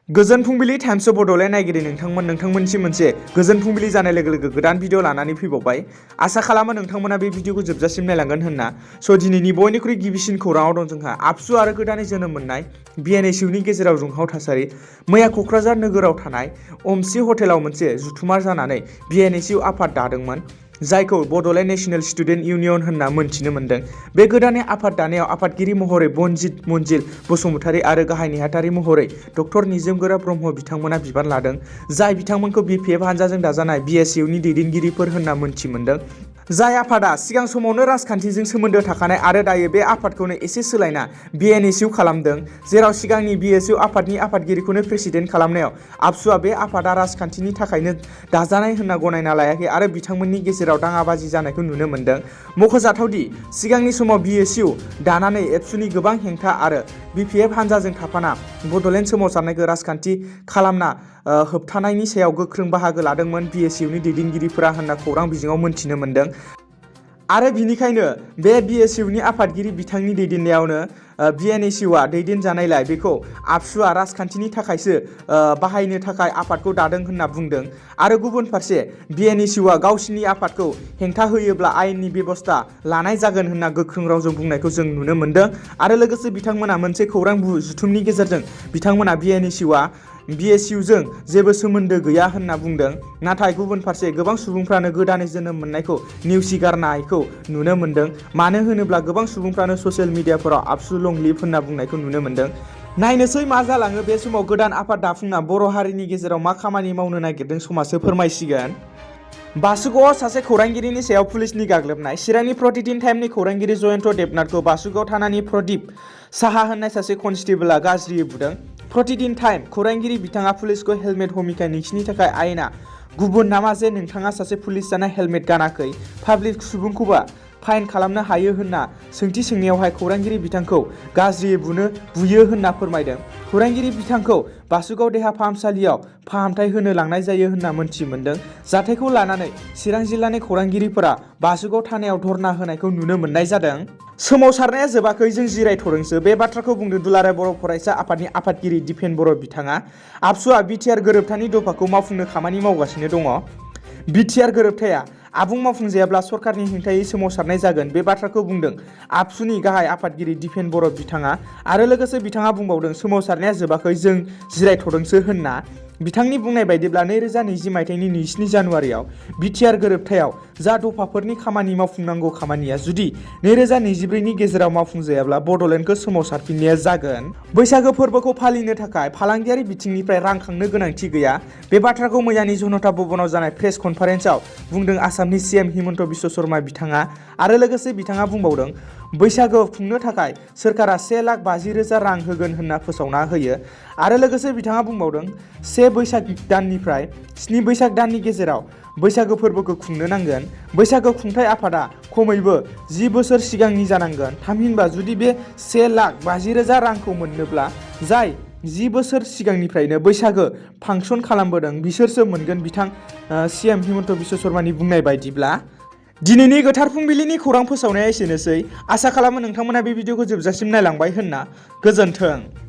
गोजोन फुंबिलि times of Bodoland नायगिरि नोंथांमोनसिम मोनसे गोजोन फुंबिलि जानाय लोगो लोगो गोदान भिडिअ लानानै फैबावबाय। आसा खालामो नोंथांमोना बे भिडिअखौ जोबजासिम नायलांगोन होनना। दिनैनि बयनिख्रुइ गिबिसिन खौराङाव दं जोंहा आबसु आरो गोदानै जोनोम मोननाय BNSUनि गेजेराव दुंहाव थासारि। मैया क'क्राझार नोगोराव थानाय अमसि हटेलाव मोनसे जथुमा जानानै BNSU आफाद दादोंमोन, जायखौ बड'लेण्ड नेशनेल स्टुडेन्ट इउनियन होनना मोनथिनो मोन्दों। बे गोदानै आफाद दानायाव आफादगिरि महरै बनजित मन्जिल बसुमतारी आरो गाहाय नेहाथारि महरै डक्टर निजोमगोरा ब्रह्म बिथांमोना बिबान लादों, जाय बिथांमोनखौ BPF हानजाजों दाजानाय BSUनि दैदेनगिरिफोर होनना मोनथि मोन्दों। जाय आफादा सिगां समावनो राजखान्थिजों सोमोन्दो थाखानाय आरो दायो बे आफादखौनो एसे सोलायना BNSU खालामदों, जेराव सिगांनि BSU आफादनि आफादगिरिखौनो प्रेसिडेन्ट खालामनायाव आबसुआ बे आफादा राजखान्थिनि थाखायनो दाजानाय होनना गनायना लायाखै आरो बिथांमोननि गेजेराव दाङाबाजि जानायखौ नुनो मोन्दों। मख'जाथावदि सिगांनि समाव BSU दानानै एबसुनि गोबां हेंथा आरो BPF हानजाजों थाफाना बड'लेण्ड सोमावसारनायखौ राजखान्थि खालामना होबथानायनि सायाव गोख्रों बाहागो लादोंमोन BSUनि दैदेनगिरिफोरा होनना खौरां बिजोङाव मोनथिनो मोन्दों। आरो बिनिखायनो बे BSUनि आफादगिरि बिथांनि दैदेननायावनो BNSUआ दैदेनजानायलाय बेखौ आबसुआ राजखान्थिनि थाखायसो बाहायनो थाखाय आफादखौ दादों होनना बुंदों। आरो गुबुन फारसे BNSUआ गावसिनि आफादखौ हेंथा होयोब्ला आयेननि बेबस्था लानाय जागोन होनना गोख्रों रावजों बुंनायखौ जों नुनो मोन्दों। आरो लोगोसे बिथांमोना मोनसे खौरां जुथुमनि गेजेरजों बिथांमोना BNSUआ BSUजों जेबो सोमोन्दो गैया होनना बुंदों। नाथाय गुबुन फारसे गोबां सुबुंफ्रानो गोदानै जोनोम मोननायखौ नेवसिगारनायखौ नुनो मोन्दों। मानो होनोब्ला गोबां सुबुंफ्रानो ससियेल मिडियाफोराव आबसु लं लिभ होनना बुंनायखौ नुनो मोन्दों। नायनोसै मा जालाङो। बे समाव गोदान आफाद दाफुंना बर' हारिनि गेजेराव मा खामानि मावनो नागिरदों समाजसो फोरमायसिगोन। बासुगावआव सासे खौरांगिरिनि सायाव पुलिसनि गाग्लोबनाय। चिरांनि प्रतिदिन टाइमनि खौरांगिरि जयन्त देबनाथखौ बासुगाव थानानि प्रदीप साहा होननाय सासे कनस्टेबलआ गाज्रियै बुदों। प्रतिदिन टाइम खौरांगिरि बिथाङा पुलिसखौ हेलमेट हमिखाय नोंसिनि थाखाय आयेना गुबुन नामा जे नोंथाङा सासे पुलिस जाना हेलमेट गानाखै, पाब्लिक सुबुंखौबा फाइन खालामनो हायो होनना सोंथि सोंनायावहाय खौरांगिरि बिथांखौ गाज्रियै बुयो होनना फोरमायदों। खौरांगिरि बिथांखौ बासुगाव देहा फाहामसालियाव फाहामथाय होनो लांनाय जायो होनना मोनथि मोन्दों। जाथायखौ लानानै चिरां जिल्लानि खौरांगिरिफोरा बासुगाव थानायाव धरना होनायखौ नुनो मोननाय जादों। सोमावसारनाया जोबाखै, जों जिरायथ'दोंसो। बे बाथ्राखौ बुंदों दुलाराय बर' फरायसा आफादनि आफादगिरि दिपेन बर' बिथाङा। आबसुआ बिटिआर गोरोबथानि दफाखौ मावफुंनो खामानि मावगासिनो दङ। बिटिआर गोरोबथाया आबुं मावफुंजायाब्ला सरकारनि हेंथायै सोमावसारनाय जागोन, बे बाथ्राखौ बुंदों आबसुनि गाहाय आफादगिरि दिपेन बर' बिथाङा। आरो लोगोसे बिथाङा बुंबावदों सोमावसारनाया जोबाखै, जों जिरायथ'दोंसो होनना। बिथांनि बुंनाय बायदिब्ला 2020 मायथाइनि 27 जानुवारियाव बिटिआर गोरोबथायाव जा दफाफोरनि खामानि मावफुंनांगौ खामानिया जुदि 2024नि गेजेराव मावफुंजायाब्ला बड'लेण्डखौ सोमावसारफिननाया जागोन। बैसागो फोरबोखौ फालिनो थाखाय फालांगियारि बिथिंनिफ्राय रां खांनो गोनांथि गैया। बे बाथ्राखौ मैयानि जनता भवनाव जानाय प्रेस कनफारेन्सआव बुंदों आसामनि CM हिमन्त बिश्व शर्मा बिथाङा। आरो लोगोसे बिथाङा बुंबावदों बैसागो खुंनो थाखाय सोरखारा 1,50,000 रां होगोन होनना फोसावना होयो। आरो लोगोसे बिथाङा बुंबावदों 1 बैसाग दाननिफ्राय 7 बैसाग दाननि गेजेराव बैसागो फोरबोखौ खुंनो नांगोन। बैसागो खुंथाय आफादा खमैबो 10 बोसोर सिगांनि जानांगोन। थामहिनबा जुदि बे 1,50,000 रांखौ मोननोब्ला जाय 10 बोसोर सिगांनिफ्रायनो बैसागो फांसन खालामबोदों बिसोरसो मोनगोन। बिथां CM हिमन्त बिश्व शर्मानि बुंनाय बायदिब्ला। दिनैनि गोथार फुंबिलिनि खौरां फोसावनाया एसेनोसै। आसा खालामो नोंथांमोना बे भिडिअखौ जोबजासिम नायलांबाय होनना। गोजोन्थों।